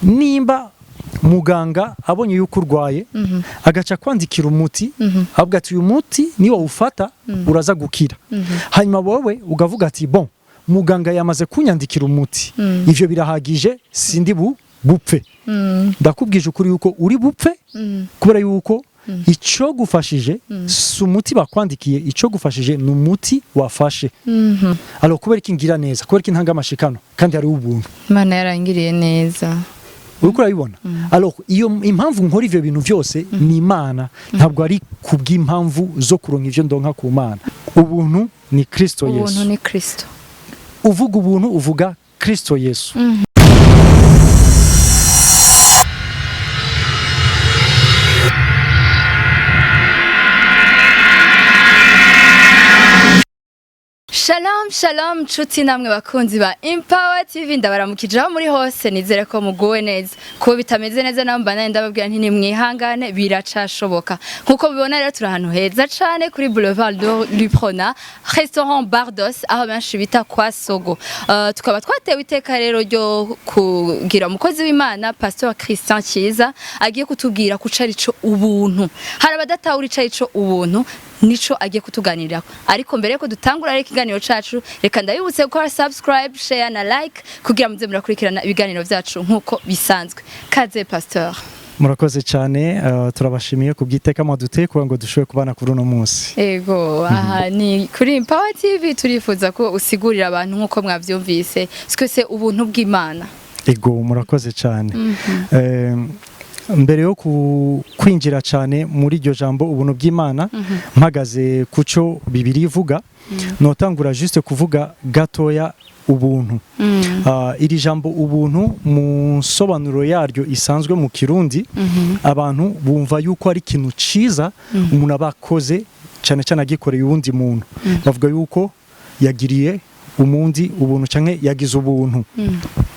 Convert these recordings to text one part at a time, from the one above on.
Nimba muganga abonye yuko urwaye, agaca kwandikira umuti, avuga ati: "Uyu muti niwo ufata uraza gukira." Hanyuma wowe ugavuga ati: "Bon, muganga yamaze kunyandikira umuti, ivyo birahagije, sindi bupfe." Ndakubwije ukuri yuko uri bupfe, kubera yuko icyo gufashije si umuti bakwandikiye, icyo gufashije ni umuti wafashe. Alors, kubera iki ngira neza? Kubera iki ntanga amashikano kandi hari ubuntu? Imana yarangiriye neza. Uriko urabibona? Alors, iyo impamvu nkora ivyo bintu byose ni Imana, ntabwo ari kubw'impamvu zo kuronka ivyo ndonka ku Mana. Ubuntu ni Kristo Ubuntu Yesu. ni Kristo. Uvuga ubuntu, uvuga Kristo Yesu. Shalom shalom, nshuti namwe bakunzi ba Empower TV, ndabaramukije aho muri hose. Nizere ko muguwe neza. Kuba bitameze neza nawe mbanaye ndababwira nti nimwihangane, biracashoboka. Nkuko mubibona rero, turi ahantu heza cane kuri Boulevard de l'Uprona, restaurant Bardos, aho benshi bita kwa Sogo. Tukaba twatewe iteka rero ryo kugira umukozi w'Imana Pastor Christian Kiza agiye kutubwira ku carico ubuntu. Hari abadatahura icarico ubuntu, nico agiye kutuganiriraho. Ariko mbere yuko dutangura rero ikiganiro cacu, reka ndabibutse gukora subscribe, share na like kugira muze murakurikirana ibiganiro vyacu nkuko bisanzwe. Kaze, Pasteur. Murakoze cyane, turabashimiye ku bw'iteka mwaduteye kugira ngo dushobore kubana kuri uno munsi. Ego, aha ni kuri Empower TV. Turifuza ko usigurira abantu nkuko mwavyumvise twese ubuntu bw'Imana. Ego, murakoze cyane. Mbere yo kwinjira cyane muri iryo jambo ubuntu bw'Imana, mpagaze ku cyo Bibiri ivuga, notangura juste kuvuga gatoya ubuntu. Iri jambo ubuntu, mu nsobanuro yaryo isanzwe mu Kirundi, abantu bumva yuko ari ikintu ciza umuntu aba akoze, cyane cyane agikoreye uwundi muntu. Bavuga yuko yagiriye umundi ubuntu canke yagize ubuntu,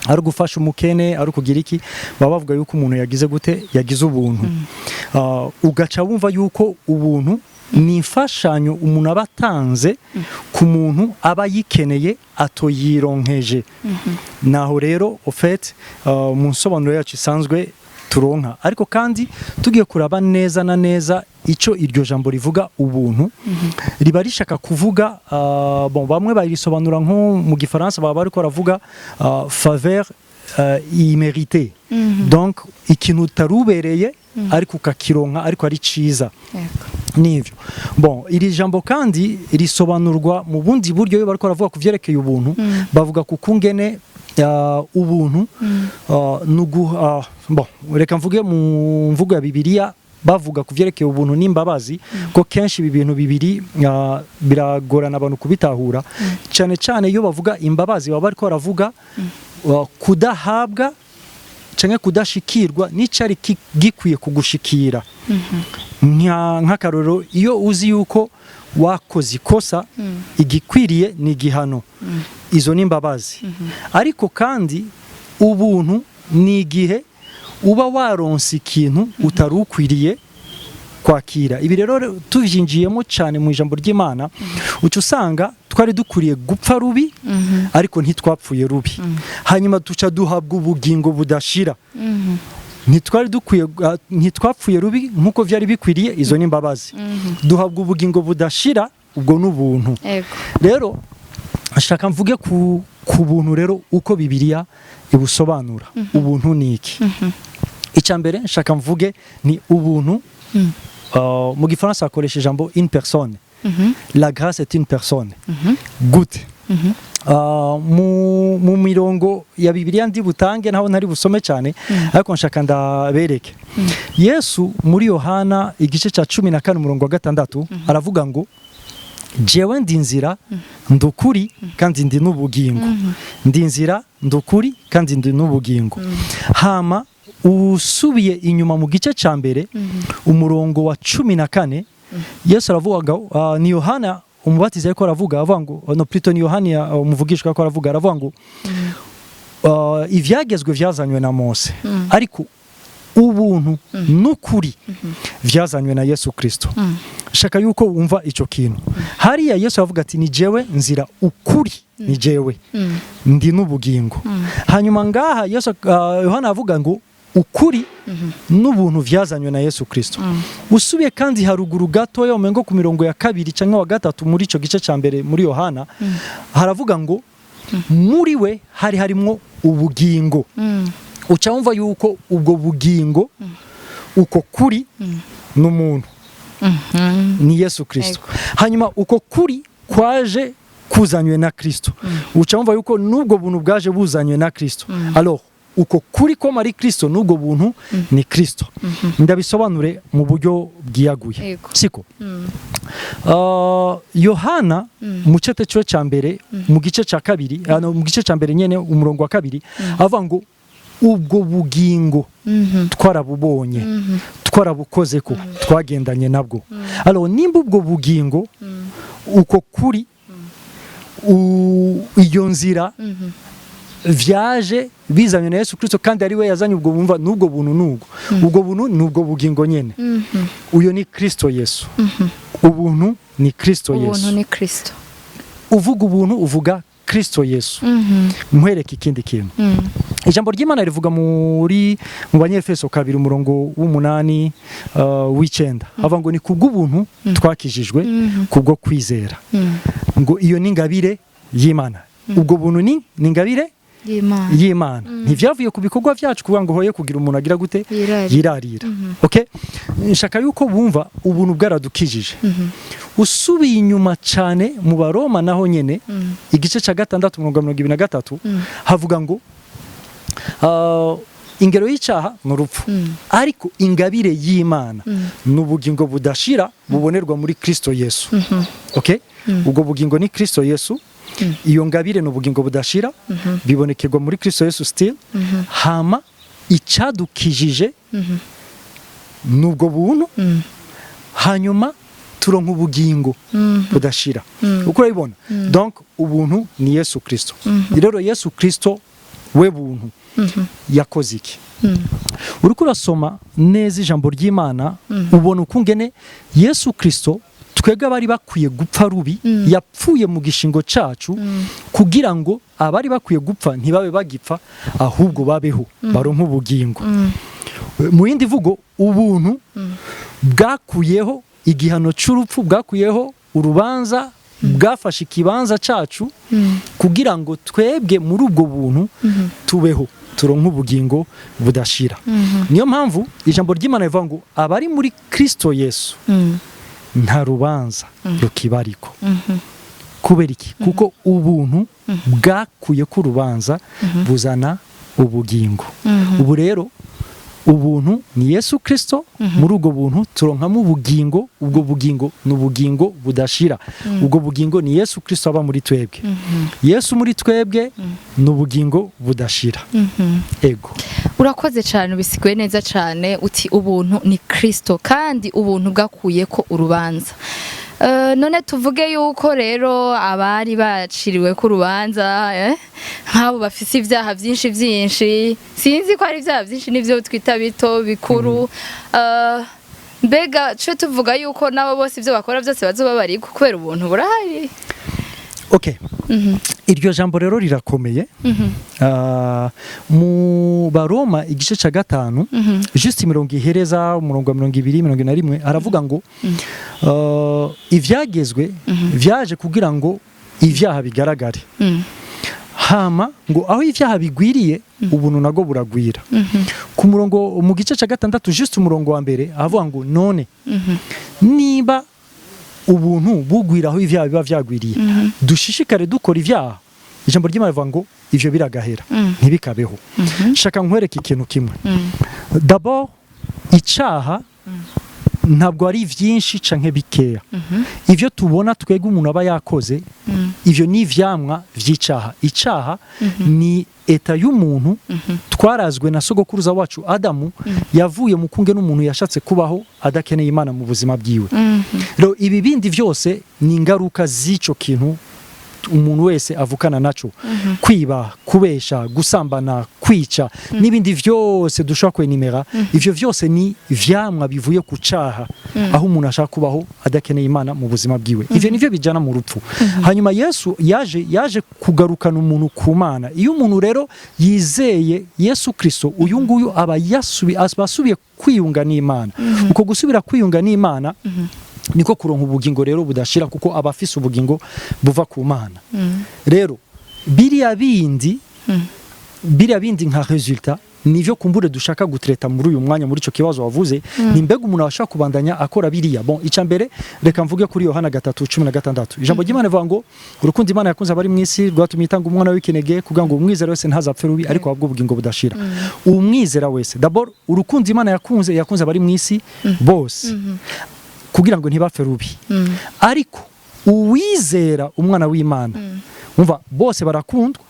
ari gufasha umukene, ari kugira iki, baba bavuga yuko umuntu yagize gute? Yagize ubuntu. Ugaca wumva yuko ubuntu ni imfashanyo umuntu aba atanze ku muntu aba yikeneye atoyironkeje. Naho rero au fait, mu nsobanuro yacu isanzwe turonka. Ariko kandi tugiye kuraba neza na neza icyo iryo jambo rivuga, ubuntu riba rishaka kuvuga, bon, bamwe bayirisobanura nko mu Gifaransa baba bariko baravuga faveur imméritée, donc ikintu utarubereye ariko ukakironka, ariko ari ciza. Nivyo. Bon, iri jambo kandi risobanurwa mu bundi buryo. Iyo bariko baravuga ku vyerekeye ubuntu, bavuga ku kungene ubuntu bon, reka mvuge mu mvugo ya Bibiliya bavuga ku vyerekeye ubuntu n'imbabazi, ko kenshi ibi bintu bibiri biragorana abantu kubitahura. Cyane cyane iyo bavuga imbabazi, baba bariko baravuga kudahabwa canke kudashikirwa n'icari gikwiye kugushikira. Nk'akarorero, iyo uzi yuko wakoze ikosa, igikwiriye ni igihano, izo ni imbabazi. Ariko kandi ubuntu ni igihe uba waronse ikintu utari ukwiriye kwakira. Ibi rero tuvyinjiyemo cyane mu ijambo ry'Imana, uca usanga twari dukwiriye gupfa rubi, ariko ntitwapfuye rubi. Hanyuma duca duhabwa ubugingo budashira. Ntitwari dukwiye, ntitwapfuye rubi nk'uko vyari bikwiriye, izo ni imbabazi. Duhabwa ubugingo budashira, ubwo ni ubuntu. Rero nshaka mvuge ku buntu rero uko Bibiliya ibusobanura. Ubuntu ni iki? Icya mbere nshaka mvuge ni ubuntu, mu Gifaransa bakoresha ijambo une personne. La grâce est une personne. Gute? Mu mirongo ya Bibiliya ndi butange, ntaho ntari busome cyane, ariko nshaka ndabereke. Yesu muri Yohana igice cya 14 umurongo wa 6 aravuga ngo: "Jewe ndi inzira, ndi ukuri, kandi ndi n'ubugingo." Ndi inzira, ndi ukuri, kandi ndi n'ubugingo. Hama usubiye inyuma mu gice cya mbere umurongo wa 14, Yesu aravuga, ni Yohana Umubatiza ariko aravuga, avuga ngo, no, plutôt ni Yohana umuvugishwa ariko aravuga, aravuga ngo ivyagezwe vyazanywe na Mose, ariko ubuntu n'ukuri vyazanywe na Yesu Kristo. Shaka yuko wumva ico kintu. Hariya Yesu avuga ati: "Ni jewe nzira, ukuri, ni jewe ndi n'ubugingo." Hanyuma ngaha Yesu, Yohana avuga ngo ukuri n'ubuntu vyazanywe na Yesu Kristo. Usubiye kandi haruguru gatoya, umengo ku mirongo ya kabiri canke wa gatatu muri ico gice ca mbere muri Yohana, haravuga ngo muri we hari harimwo ubugingo. Uca wumva yuko ubwo bugingo, uko kuri, n'umuntu ni Yesu Kristo. Hanyuma uko kuri kwaje kuzanywe na Kristo. Uca wumva yuko n'ubwo buntu bwaje buzanywe na Kristo. Alors uko kuri ko muri Kristo n'ubwo buntu ni Kristo. Ndabisobanure mu buryo bwiyaguye. Siko Yohana mu cete cyo cya mbere, mu gice cya kabiri, ano, mu gice cya mbere nyene, umurongo wa kabiri, avuga ngo ubwo bugingo twarabubonye, twarabukoze, ko twagendanye nabwo. Alors nimba ubwo bugingo, uko kuri, iyo nzira vyaje bizanywe na Yesu Kristo, kandi ari we yazanye ubwo bumva n'ubwo buntu, n'ubwo ubwo buntu n'ubwo bugingo nyene, uyo ni Kristo Yesu. Ubuntu ni Kristo Ubuntu Yesu. ni Kristo. Uvuga ubuntu, uvuga Kristo Yesu. Nkwereke ikindi kintu. Ijambo ry'Imana rivuga mu Banyefeso 2, umurongo w'umunani, w'icenda, avuga ngo ni kubw'ubuntu twakijijwe kubwo kwizera, ngo iyo ni ingabire y'Imana. Ubwo buntu ni ingabire y'Imana. y'Imana, ntivyavuye ku bikorwa vyacu, kugira ngo hoye kugira umuntu agira gute? Yirarira. Yirarira. Okay, nshaka yuko bumva ubuntu bwaradukijije. Usubiye inyuma cyane mu Baroma naho nyene, igice cya gatandatu, umurongo wa 23, havuga ngo ingero y'icyaha ni urupfu, ariko ingabire y'Imana ni ubugingo budashira bubonerwa muri Kristo Yesu. Okay, ubwo bugingo ni Kristo Yesu, iyo ngabire ni ubugingo budashira, bibonekerwa muri Kristo Yesu still. Hama icyadukijije ni ubwo buntu, hanyuma turonka ubugingo budashira. Uko urabibona, donc ubuntu ni Yesu Kristo. Rero Yesu Kristo we buntu yakoze iki? Uriko urasoma neza ijambo ry'Imana, ubona ukungene Yesu Kristo, twebwe abari bakwiye gupfa rubi, yapfuye mu gishingo cacu, kugira ngo abari bakwiye gupfa ntibabe bagipfa, ahubwo babeho baronke ubugingo. Mu yindi vugo, ubuntu bwakuyeho igihano cy'urupfu, bwakuyeho urubanza, bwafashe ikibanza cacu, kugira ngo twebwe muri ubwo buntu tubeho, turonke ubugingo budashira. Niyo mpamvu ijambo ry'Imana rivuga ngo abari muri Kristo Yesu nta rubanza rukibariko. Kubera iki? Kuko ubuntu bwakuye ku rubanza, buzana ubugingo. Ubu rero ubuntu ni Yesu Kristo. Muri ubwo buntu turonkamo ubugingo. Ubwo bugingo ni ubugingo budashira. Ubwo bugingo ni Yesu Kristo aba muri twebwe. Yesu muri twebwe ni ubugingo budashira. Ego. Urakoze cyane, ubisiguye neza cyane, uti ubuntu ni Kristo kandi ubuntu bwakuye ko urubanza. None tuvuge yuko rero abari baciriwe ku rubanza, nk'abo bafise ibyaha byinshi byinshi, sinzi ko ari ibyaha byinshi n'ibyo twita bito bikuru, mbega cyo tuvuga yuko nabo bose ibyo bakora byose bazoba bari kubera ubuntu burahari? Okay, iryo jambo rero rirakomeye. Mu Baroma igice cya gatanu, juste imirongo ihereza, umurongo wa 20, 21, aravuga ngo ivyagezwe vyaje kugira ngo ivyaha bigaragare, hama ngo aho ivyaha bigwiriye, ubuntu nabwo buragwira. Ku murongo, mu gice cya gatandatu, juste umurongo wa mbere, avuga ngo none niba ubuntu bugwira aho ivyaha biba vyagwiriye, dushishikare dukora ivyaha? Ijambo ry'Imana rivuga ngo ivyo biragahera, ntibikabeho. Shaka nkwereke ikintu kimwe. D'abord, icaha ntabwo ari vyinshi canke bikeya. Ivyo tubona twebwe umuntu aba yakoze, ivyo ni ivyamwa vy'icaha. Icaha ni état y'umuntu twarazwe na sogokuruza wacu Adamu, yavuye mu kunge n'umuntu yashatse kubaho adakeneye Imana mu buzima bwiwe. Rero ibi bindi vyose ni ingaruka z'ico kintu. Umuntu wese avukana naco: kwiba, kubesha, gusambana, kwica n'ibindi vyose dushobora kwenimera. Ivyo vyose ni vyamwa bivuye ku caha, aho umuntu ashaka kubaho adakeneye Imana mu buzima bwiwe. Ivyo nivyo bijana mu rupfu. Hanyuma Yesu yaje kugarukana umuntu ku Mana. Iyo umuntu rero yizeye Yesu Kristo, uyu nguyu aba asubiye kwiyunga n'Imana. Uko gusubira kwiyunga n'Imana niko kuronka ubugingo rero budashira, kuko aba afise ubugingo buva ku Mana. Rero biriya bindi nka résultat nivyo kumbure dushaka gutreta muri uyu mwanya. Muri ico kibazo wavuze, ni mbega umuntu ashaka kubandanya akora biriya? Bon, ica mbere reka mvuge kuri Yohana 3:16. Ijambo ry'Imana rivuga ngo urukundo Imana yakunze abari mu isi rwatumye itanga umwana w'ikinege, kugira ngo umwizera wese ntazapfe rubi, ariko ahabwe ubugingo budashira. Umwizera wese, d'abord, urukundo Imana yakunze abari mu isi bose kugira ngo ntibapfe rubi, ariko uwizera umwana w'Imana. Umva, bose barakundwa,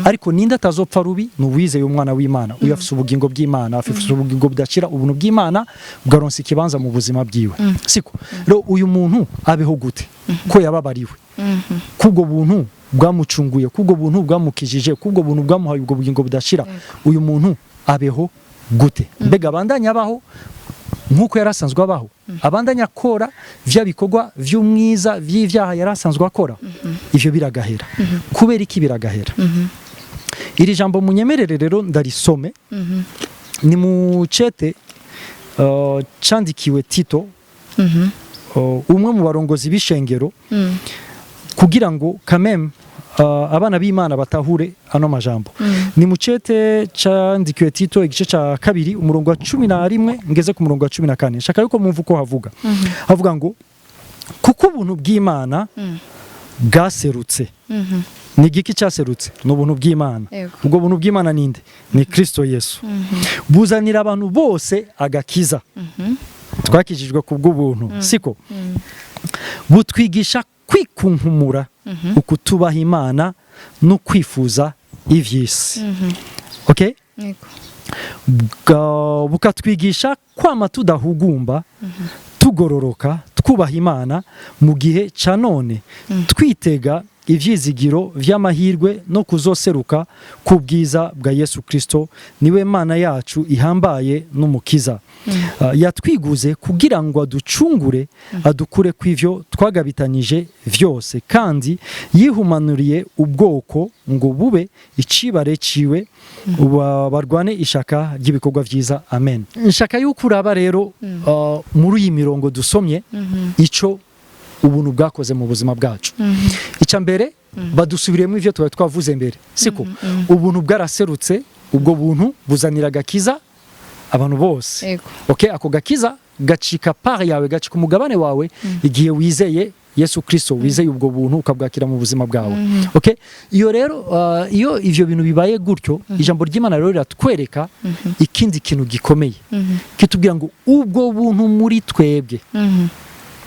ariko ninde atazopfa rubi? Ni uwizeye umwana w'Imana. Uyu afise ubugingo bw'Imana, afise ubugingo budashira. Ubuntu bw'Imana bwaronse ikibanza mu buzima bwiwe, siko? Rero uyu muntu abeho gute ko yababariwe, kubwo buntu bwamucunguye, kubwo buntu bwamukijije, kubwo buntu bwamuhaye ubwo bugingo budashira? Uyu muntu abeho gute? Mbega abandanya abaho nk'uko yari asanzwe abaho, abandanya akora vya bikorwa vy'umwiza vy'ivyaha yari asanzwe akora? Ivyo biragahera. Kubera iki biragahera? Iri jambo munyemerere rero ndarisome. Ni mu cete candikiwe Tito, umwe mu barongozi b'ishengero, kugira ngo kameme abana b'Imana batahure ano majambo. Ni mu cete candikiwe Tito, igice ca kabiri, umurongo wa 11 ngeze ku murongo wa 14. Nshaka yuko mwumva uko havuga. Havuga ngo kuko ubuntu bw'Imana bwaserutse. Ni igiki cyaserutse? Ni ubuntu bw'Imana. Ubwo buntu bw'Imana ninde? Ni Kristo Yesu. Buzanira abantu bose agakiza. Twakijijwe ku bw'ubuntu, siko? Butwigisha kwikunkumura ukutubaha Imana no kwifuza ivy'isi, okay? Yego. Bukatwigisha kwama tudahugumba, tugororoka, twubaha Imana mu gihe ca none, twitega ivyizigiro vy'amahirwe no kuzoseruka ku bwiza bwa Yesu Kristo, niwe Mana yacu ihambaye n'Umukiza. Yatwiguze kugira ngo aducungure, adukure kw'ivyo twagabitanyije vyose, kandi yihumanuriye ubwoko ngo bube icibare ciwe, barwane ishaka ry'ibikorwa vyiza. Amen. Nshaka yuko uraba rero muri iyi mirongo dusomye ico ubuntu bwakoze mu buzima bwacu. Icya mbere, badusubiriyemo ivyo twari twavuze mbere, siko? Ubuntu bwaraserutse, ubwo buntu buzanira agakiza abantu bose. Okay, ako gakiza gacika part yawe, gacika umugabane wawe igihe wizeye Yesu Kristo, wizeye ubwo buntu, ukabwakira mu buzima bwawe, okay? Iyo rero iyo ivyo bintu bibaye gutyo, ijambo ry'Imana rero riratwereka ikindi kintu gikomeye, kitubwira ngo ubwo buntu muri twebwe,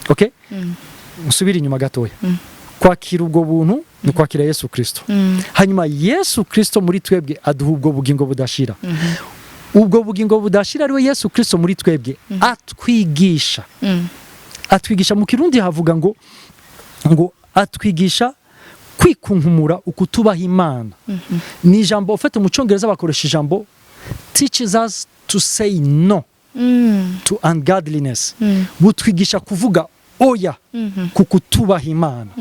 okay, nsubire inyuma gatoya. Kwakira ubwo buntu ni kwakira Yesu Kristo. Hanyuma Yesu Kristo muri twebwe aduha ubwo bugingo budashira. Ubwo bugingo budashira, ariwe Yesu Kristo muri twebwe, atwigisha. Atwigisha, mu Kirundi havuga ngo atwigisha kwikunkumura ukutubaha Imana. Ni ijambo ufite mu Cyongereza, bakoresha ijambo "teaches us to say no to ungodliness". Butwigisha kuvuga oya ku kutubaha Imana.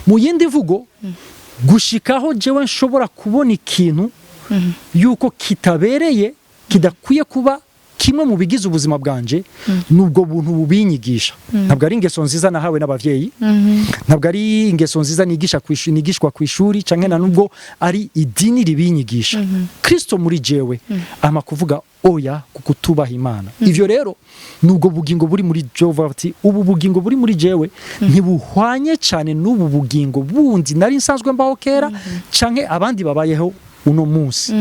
Mu yindi mvugo, gushikaho jewe nshobora kubona ikintu yuko kitabereye, kidakwiye kuba kimwe mu bigize ubuzima bwanje, nubwo buntu bubinyigisha. Ntabwo ari ingeso nziza nahawe n'abavyeyi, ntabwo ari ingeso nziza nigisha nigishwa ku ishuri, canke na nubwo ari idini ribinyigisha. Kristo muri jewe ama kuvuga oya ku kutubaha Imana. Ivyo rero nubwo bugingo buri muri jewe. Ati ubu bugingo buri muri jewe ntibuhwanye cyane n'ubu bugingo bundi nari nsanzwe mbaho kera, canke abandi babayeho uno munsi.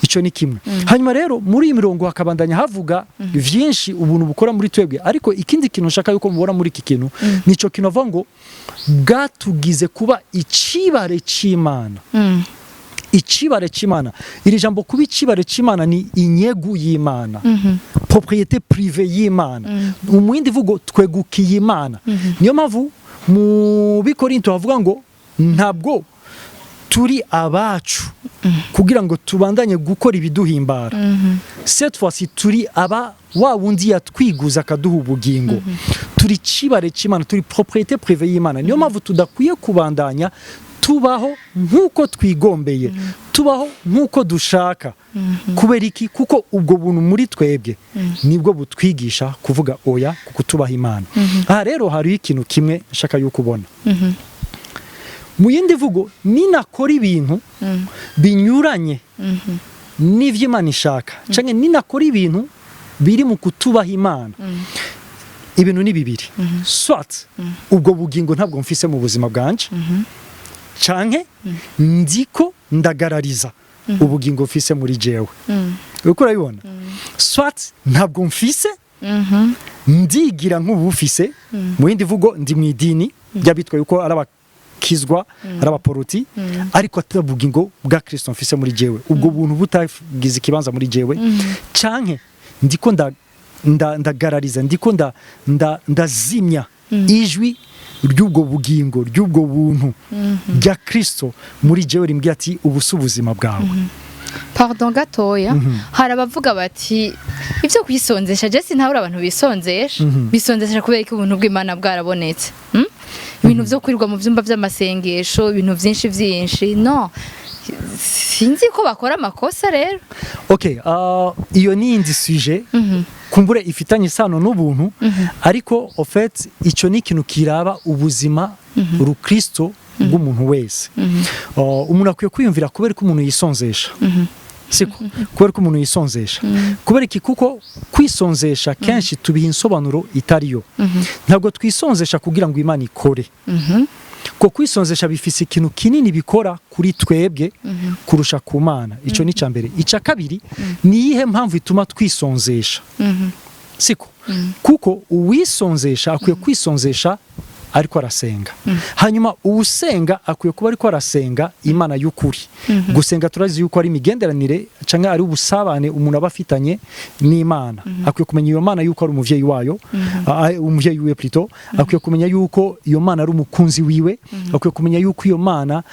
Icyo ni kimwe. Hanyuma rero muri iyi mirongo hakabandanya havuga vyinshi ubuntu bukora muri twebwe, ariko ikindi kintu nshaka yuko mubona muri iki kintu, nico kintu avuga ngo bwatugize kuba icibare c'Imana. Icibare c'Imana, iri jambo kuba icibare c'Imana ni inyegu y'Imana, propriété privée y'Imana. Mu yindi vugo, twegukiye Imana. Niyo mpamvu mu Bikorinto havuga ngo Ntabwo turi abacu kugira ngo tubandanye gukora ibiduhimbara. Cette fois-ci turi aba wa wundi yatwiguza akaduha ubugingo. Turi cibare c'Imana, turi propriété privée y'Imana. Niyo mpamvu tudakwiye kubandanya tubaho nk'uko twigombeye, tubaho nk'uko dushaka. Kubera iki? Kuko ubwo buntu muri twebwe nibwo butwigisha kuvuga oya kuko tubaha Imana. Aha rero hariho ikintu kimwe nshaka yuko ubona. Mu yindi vugo, ninakora ibintu binyuranye n'ivyo Imana ishaka, canke ninakora ibintu biri mu kutubaha Imana, ibintu ni bibiri: soit ubwo bugingo ntabwo mfise mu buzima bwanje, canke ndiko ndagarariza ubugingo mfise muri jewe. Uriko urabibona? Soit ntabwo mfise, ndigira nk'ubufise. Mu yindi vugo, ndi mu idini ry'abitwa yuko ari abakizwa, ari abaporoti, ariko ata bugingo bwa Kristo mfise muri jewe, ubwo buntu butagize ikibanza muri jewe, canke ndiko ndagarariza, ndiko ndazimya ijwi ry'ubwo bugingo, ry'ubwo buntu rya Kristo muri jewe, rimbwira ati: "Ubu si ubuzima bwawe." Pardon gatoya, hari abavuga bati: "Ibyo kwisonzesha, je sintabura abantu bisonzesha." Bisonzesha kubera ko ubuntu bw'Imana bwarabonetse? Ibintu vyo kwirirwa mu vyumba vy'amasengesho, ibintu vyinshi vyinshi, no sinzi ko bakora amakosa rero. Okay, iyo ni indi sujet kumbure ifitanye isano n'ubuntu, ariko au fait ico ni ikintu kiraba ubuzima rukristo bw'umuntu wese. Umuntu akwiye kwiyumvira kubera ko umuntu yisonzesha, siko? Kubera ko umuntu yisonzesha, kubera iki? Kuko kwisonzesha kenshi tubiha insobanuro itariyo. Ntabwo twisonzesha kugira ngo Imana ikore, ko kwisonzesha bifise ikintu kinini bikora kuri twebwe kurusha ku Mana. Ico ni icya mbere. Icya kabiri, ni iyihe mpamvu ituma twisonzesha? Siko? Kuko uwisonzesha akwiye kwisonzesha ariko arasenga, hanyuma uwusenga akwiye kuba ariko arasenga Imana y'ukuri. Gusenga turazi yuko ari imigenderanire cyangwa ari ubusabane umuntu aba afitanye n'Imana. Akwiye kumenya iyo Mana yuko ari umuvyeyi wayo, umuvyeyi wiwe plutôt. Akwiye kumenya yuko iyo Mana ari umukunzi wiwe. Akwiye kumenya yuko iyo Mana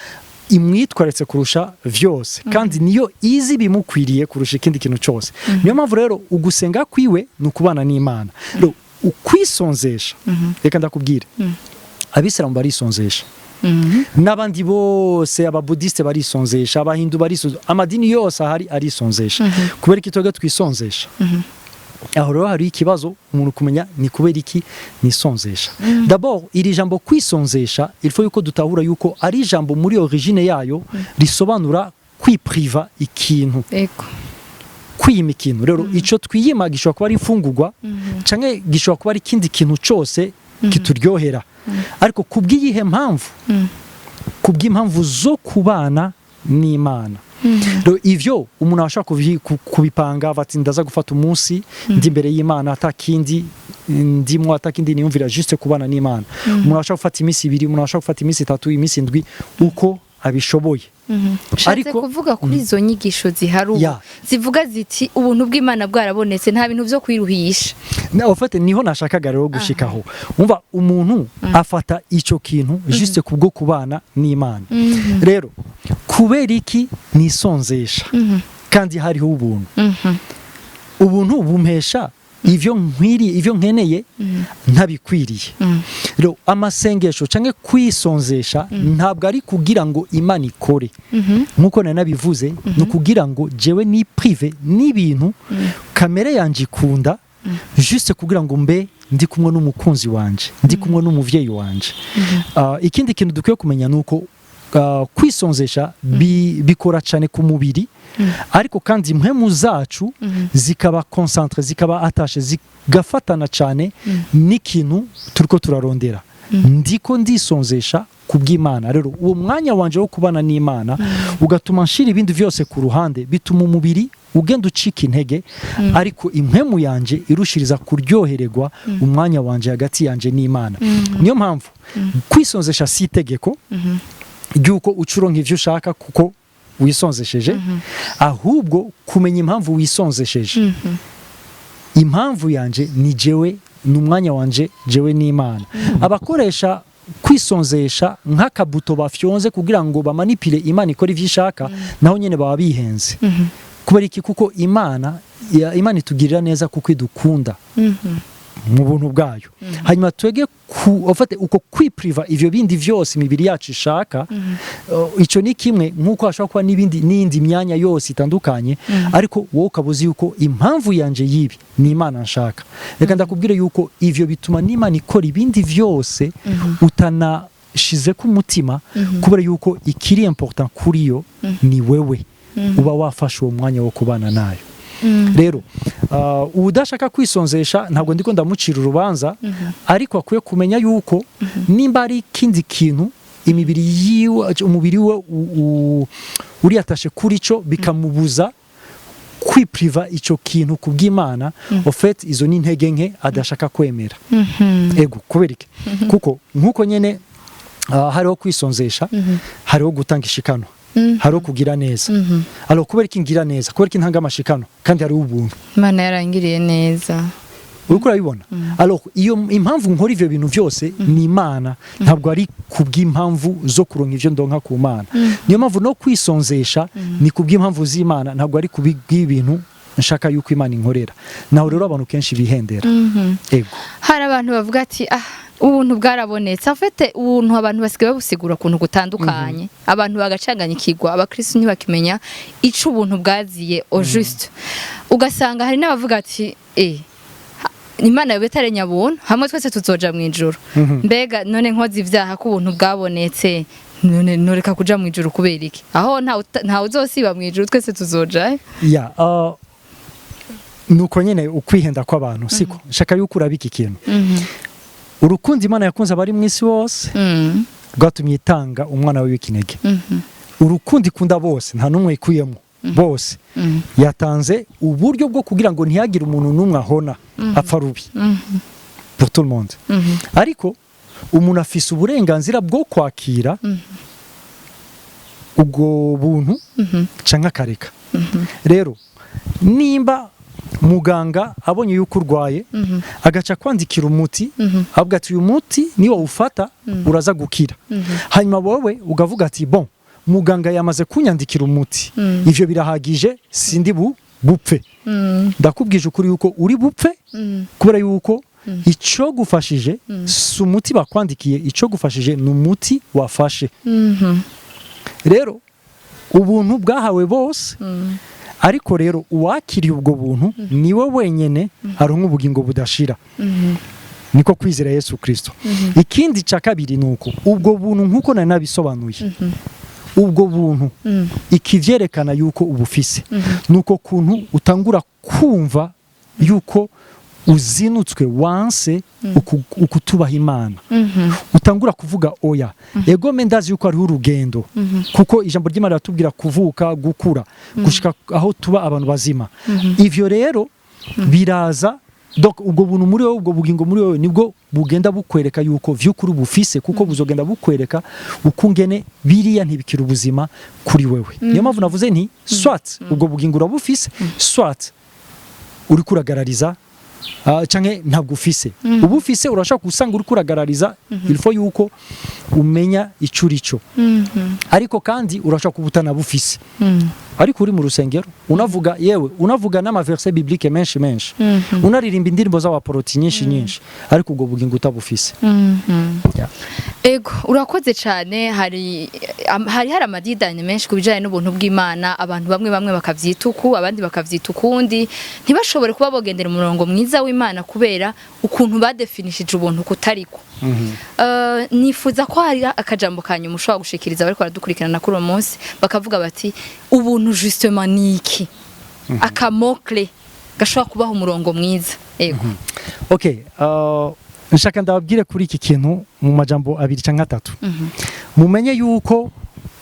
imwitwaritse kurusha vyose, kandi niyo izi bimukwiriye kurusha ikindi kintu cyose. Niyo mpamvu rero ugusenga kwiwe ni ukubana n'Imana. Rero ukwisonzesha, reka ndakubwire, Abisilamu barisonzesha n'abandi bose, Ababudiste barisonzesha, Abahindu barisonzesha, amadini yose ahari arisonzesha. Kubera iki twebwe twisonzesha? Aho rero hari ikibazo umuntu kumenya ni kubera iki nisonzesha. D'abord, iri jambo kwisonzesha, il faut yuko dutahura yuko ari ijambo muri origine yayo risobanura kwipriva ikintu, kwiyima ikintu. Rero ico twiyima gishobora kuba ari imfungurwa, canke gishobora kuba ari ikindi kintu cose kituryohera. Ariko kubw'iyihe mpamvu? Kubw'impamvu zo kubana n'Imana. Rero ivyo umuntu ashobora kubipanga, bati: "Ndaza gufata umunsi ndi imbere y'Imana, atakindi ndimwo, atakindi niyumvira, juste kubana n'Imana." Umuntu ashobora gufata iminsi 2, umuntu ashobora gufata iminsi 3, iminsi 7, uko abishoboye. Nshatse kuvuga kuri izo nyigisho zihari ubu zivuga ziti: "Ubuntu bw'Imana bwarabonetse, nta bintu vyo kwiruhisha." Na en fait niho nashakaga rero gushikaho. Umva, umuntu afata ico kintu juste kubwo kubana n'Imana. Rero kubera iki nisonzesha kandi hariho ubuntu? Ubuntu bumpesha ivyo nkwiriye, ivyo nkeneye ntabikwiriye. Rero amasengesho canke kwisonzesha ntabwo ari kugira ngo Imana ikore. Nkuko nari nabivuze, ni ukugira ngo jewe ni prive n'ibintu kamere yanje ikunda, juste kugira ngo mbe ndi kumwe n'umukunzi wanje, ndi kumwe n'umuvyeyi wanje. Ikindi kintu dukwiye kumenya ni uko kwisonzesha bikora cyane ku mubiri, ariko kandi impwemu zacu zikaba concentrées, zikaba attachées, zigafatana cyane n'ikintu turiko turarondera. Ndiko ndisonzesha kubw'Imana. Rero uwo mwanya wanje wo kubana n'Imana ugatuma nshira ibindi vyose ku ruhande, bituma umubiri ugenda ucika intege, ariko impwemu yanje irushiriza kuryohererwa umwanya wanje hagati yanje n'Imana. Niyo mpamvu kwisonzesha si itegeko ry'uko ucuronka ivyo ushaka kuko wisonzesheje, ahubwo kumenya impamvu wisonzesheje. Impamvu yanje ni jewe, ni umwanya wanje jewe n'Imana. Abakoresha Kwisonzesha nk'akabuto bafyonze kugira ngo bamanipule Imana ikora ivyo ishaka, naho nyene baba bihenze. Kubera iki? Kuko Imana Imana itugirira neza kuko idukunda mu buntu bwayo. Hanyuma twege ku ufate uko kwipriva ivyo bindi vyose imibiri yacu ishaka, ico ni kimwe nk'uko hashobora kuba n'ibindi n'indi myanya yose itandukanye, ariko wowe ukaba uzi yuko impamvu yanje yibi ni Imana nshaka. Reka ndakubwire yuko ivyo bituma n'Imana ikora ibindi vyose utanashize ku mutima, kubera yuko ikiri important kuri yo ni wewe uba wafashe uwo mwanya wo kubana nayo. Rero udashaka kwisonzesha, ntabwo ndiko ndamucira urubanza, ariko akwiye kumenya yuko nimba ari ikindi kintu imibiri yiwe, umubiri we uriyatashe kuri cyo, bikamubuza kwipriva ico kintu kubw'Imana, au fait izo ni intege nke adashaka kwemera. Ego, kubera iki? Kuko nkuko nyene hariho kwisonzesha, hariho gutanga ishikano, hariho kugira neza. Alors kubera iki ngira neza? Kubera iki ntanga amashikano kandi hariho ubuntu? Imana yarangiriye neza. Uriko urabibona? Alors iyo impamvu nkora ivyo bintu vyose ni Imana, ntabwo ari kubw'impamvu zo kuronka ivyo ndonka ku Mana. Niyo mpamvu no kwisonzesha ni kubw'impamvu z'Imana, ntabwo ari kubw'ibintu nshaka yuko Imana inkorera. Naho rero abantu kenshi bihendera. Ego. Hari abantu bavuga ati: "Ah, ubuntu bwarabonetse." En fait ubuntu abantu basigaye babusigura ukuntu gutandukanye, abantu bagacanganyikirwa, abakristo ntibakimenya ico ubuntu bwaziye au juste. Ugasanga hari n'abavuga ati: "Eh, Imana yoba itarenya buntu hamwe twese tuzoja mu ijuru. Mbega none nkoze ivyaha, ko ubuntu bwabonetse, none noreka kuja mu ijuru kubera iki? Aho ntawe uzosiba mu ijuru, twese tuzojayo." Ya, nuko nyene ukwihenda kw'abantu siko. Nshaka yuko uraba iki kintu: urukundo Imana yakunze abari mu isi bose rwatumye itanga umwana we w'ikinege. Urukundo ikunda bose, nta n'umwe ikuyemo, bose yatanze uburyo bwo kugira ngo ntihagire umuntu n'umwe ahona apfa rubi, pour tout le monde. Ariko umuntu afise uburenganzira bwo kwakira ubwo buntu canke akareka. Rero nimba muganga abonye yuko urwaye, agaca kwandikira umuti, avuga ati: "Uyu muti niwo ufata uraza gukira," hanyuma wowe ugavuga ati: "Bon, muganga yamaze kunyandikira umuti, ivyo birahagije, sindi bupfe," ndakubwije ukuri yuko uri bupfe, kubera yuko ico gufashije si umuti bakwandikiye, ico gufashije ni umuti wafashe. Rero ubuntu bwahawe bose, ariko rero uwakiriye ubwo buntu niwe wenyene aronka ubugingo budashira, niko kwizera Yesu Kristo. Ikindi cya kabiri ni uko ubwo buntu, nk'uko nari nabisobanuye, ubwo buntu ikivyerekana yuko ubufise ni uko kuntu utangura kumva yuko uzinutswe, wanse ukutubaha Imana, utangura kuvuga oya. Ego me, ndazi yuko hariho urugendo, kuko ijambo ry'Imana riratubwira kuvuka, gukura, gushika aho tuba abantu bazima. Ivyo rero biraza. Donc ubwo buntu muri wowe, ubwo bugingo muri wowe, nibwo bugenda bukwereka yuko vy'ukuri bufise, kuko buzogenda bukwereka ukungene biriya ntibikira ubuzima kuri wewe. Niyo mpamvu navuze nti soit ubwo bugingo urabufise, soit uriko uragarariza, canke ntabwo ufise. Uba ufise, urashobora gusanga uriko uragarariza. Il faut yuko umenya ico urico. Ariko kandi urashobora kuba utanabufise, ariko uri mu rusengero, unavuga, yewe unavuga n'amaverse biblique menshi menshi, unaririmba indirimbo z'abaporoti nyinshi nyinshi, ariko ubwo bugingo utabufise. Yeah. Ego, urakoze cyane. Hari amadidani menshi ku bijyanye n'ubuntu bw'Imana. Abantu bamwe bamwe bakavyita uku, abandi bakavyita ukundi, ntibashobore kuba bogendera umurongo mwiza w'Imana kubera ukuntu badefinishije ubuntu kutariko. Nifuza ko hari akajambo ka nyuma ushobora gushikiriza bariko baradukurikirana kuri uwo munsi, bakavuga bati: "Ubuntu justement ni iki?" Akamokle gashobora kubaha umurongo mwiza. Ego. Okay, nshaka ndababwire kuri iki kintu mu majambo abiri canke atatu. Mumenye yuko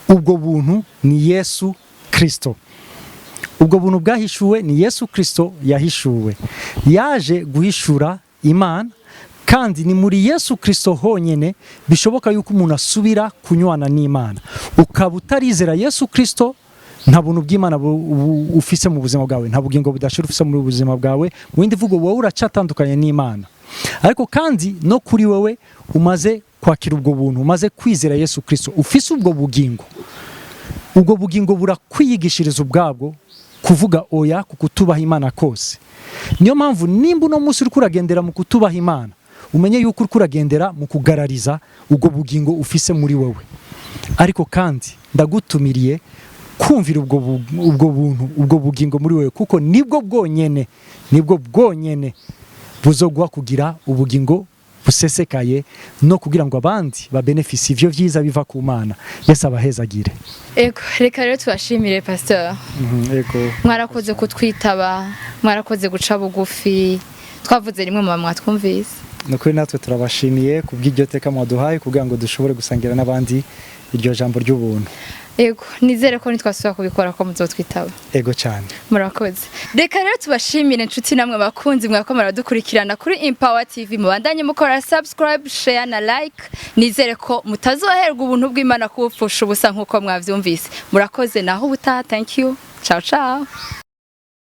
ubwo buntu ni Yesu Kristo. Ubwo buntu bwahishuwe ni Yesu Kristo yahishuwe, yaje guhishura Imana, kandi ni muri Yesu Kristo honyine bishoboka yuko umuntu asubira kunywana n'Imana. Ukaba utarizera Yesu Kristo, nta buntu bw'Imana ufise mu buzima bwawe, nta bugingo budashira ufise mu buzima bwawe. Mu yindi mvugo, wowe uracatandukanye n'Imana. Ariko kandi no kuri wewe umaze kwakira ubwo buntu, umaze kwizera Yesu Kristo, ufise ubwo bugingo, ubwo bugingo burakwiyigishiriza ubwabwo kuvuga oya ku kutubaha Imana kose. Niyo mpamvu nimba uno munsi uriko uragendera mu kutubaha Imana, umenye yuko uriko uragendera mu kugarariza ubwo bugingo ufise muri wowe. Ariko kandi ndagutumiriye kumvira ubwo buntu, ubwo bugingo muri wowe, kuko nibwo bwonyene buzoguha kugira ubugingo busesekaye no kugira ngo abandi babenefisi ivyo vyiza biva ku Mana. Yesu abahezagire. Ego, reka rero tubashimire, pasteur. Ego. Mwarakoze kutwitaba, mwarakoze guca bugufi. Twavuze rimwe muba mwatwumvise. Ni ukuri, natwe turabashimiye kubw'iryo teka mwaduhaye kugira ngo dushobore gusangira n'abandi iryo jambo ry'ubuntu. Ego, nizere ko nitwasubira kubikora ko muzotwitaba. Ego cyane. Murakoze. Reka rero tubashimire, inshuti namwe bakunzi mwako muradukurikirana kuri Empower TV. Mubandanye mukora subscribe, share na like. Nizere ko mutazoherwa ubuntu bw'Imana kubupfusha ubusa nk'uko mwavyumvise. Murakoze, naho ubutaha. Thank you, ciao ciao.